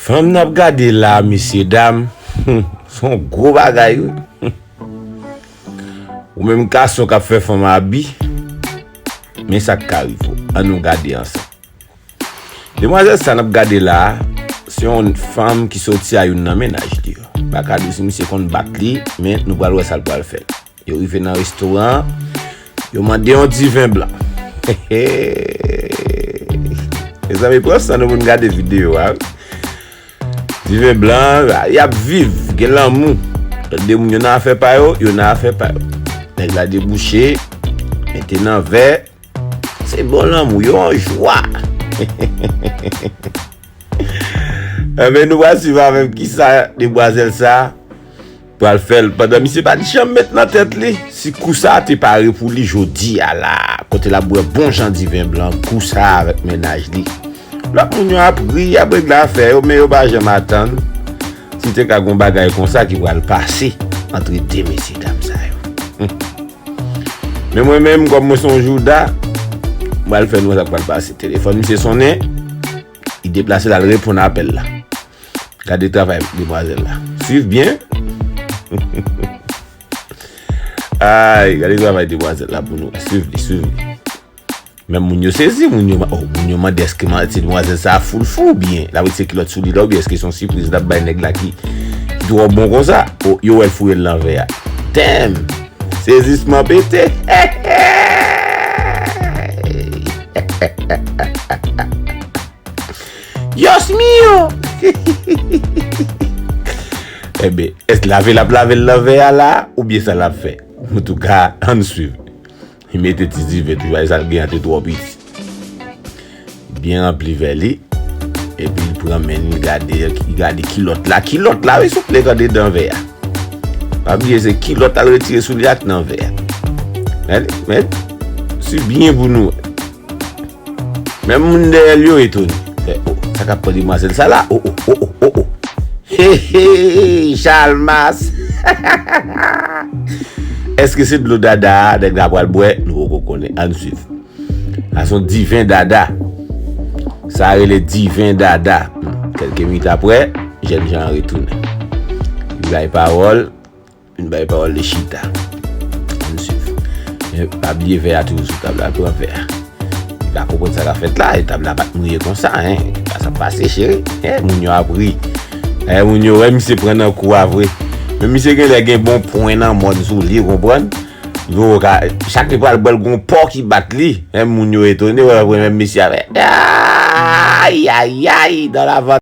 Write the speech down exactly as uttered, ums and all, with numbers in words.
Fanm n ap gade la, mesye dam, se yon gwo bagay, wi. Ou menm gason k ap fè fanm abi, men sa k ka rive w. Ann nou gade ansanm. Demwazèl sa n ap gade la a, se yon fanm ki soti a youn nan mennaj li yo. M pa ka di w si misye konn bat li, men nou pral wè sa l pral fè. Yo rive nan restoran an, yo mande yon diven blan. Mezanmi, pran san nou pou n gade videyo a, wi. Diven blan, y ap viv, gen lanmou. Lòt de moun yo nan afè pa yo, yo nan afè pa yo. Nèg la debouche, mete nan vè. Se bon lanmou, yo an jwa. Enben, nou pral swiv avè m kisa demwazèl sa pral fè l pandan misye pa t janm met nan tèt li si kou sa a te pare pou li jodi a la, kote l ap bwè bon jan diven blan, kou sa a avèk mennaj li. Lòt moun yo ap ri, y ap regle afè yo, men yo pa janm atann si te ka gon bagay konsa ki pral pase antre de mesye dam sa yo. Hmm. Men mwen menm, kòm mwen se yon jouda, m pral fè nou wè sa k pral pase. Telefòn misye sonnen, li deplase l al reponn apèl la. Gade travay demwazèl la. Swiv byen. Ay, gade travay demwazèl la pou nou. Swiv li, swiv li. Men moun yo sezi, moun yo, oh, moun yo mande èske man-, ti demwazèl sa a foul fou oubyen l ap retire kilòt sou li la oubyen èske se yon sipriz l ap bay nèg la ki, ki twò bon konsa. Oh, yo wè l foure l nan vè a. Damn! Sezisman pete! Dios mío! Enben, èske lave l ap lave l nan vè a la oubyen sa l ap fè? Antouka, ann swiv. Li mete ti diven toujou, sa l gen an te twò piti. Byen ranpli vè li. Epi l pran men li, gade, li gade kilòt la. Kilòt la, wi, souple, k andedan vè a. Pa bliye, se kilòt la l retire sou li ak nan vè a. Gade, men, swiv byen pou nou wè. Menm moun dèyè l yo etone. Fè, oh, sa k ap pran demwazèl sa la? Oh, oh, oh, oh, oh, oh. He, he, Chalmas! Èske se dlo dada a nèg la pral bwè? Nou poko konnen. Ann swiv. Sa se yon diven dada. Sa rele diven dada. Kèlke minit apre, jènjan an retounen. Li bay pawòl. Vin bay pawòl li chita. Ann swiv. Men pa bliye vè a toujou sou tab la, pran vè a. Li pa konprann sa k ap fèt la, e tab la pa t mouye konsa, en. Sa p ap pase, cheri. En, moun yo ap ri. En, moun yo wè misye pran nan kou a vre. Men misye genlè gen bon pwen nan mòn sou li, ou konprann? Li poko ka, chak li pral bwè l gon pò ki bat li. En, moun yo etone, wè, wè, menm misye a fè. Ay, ay, ay, dans la vente.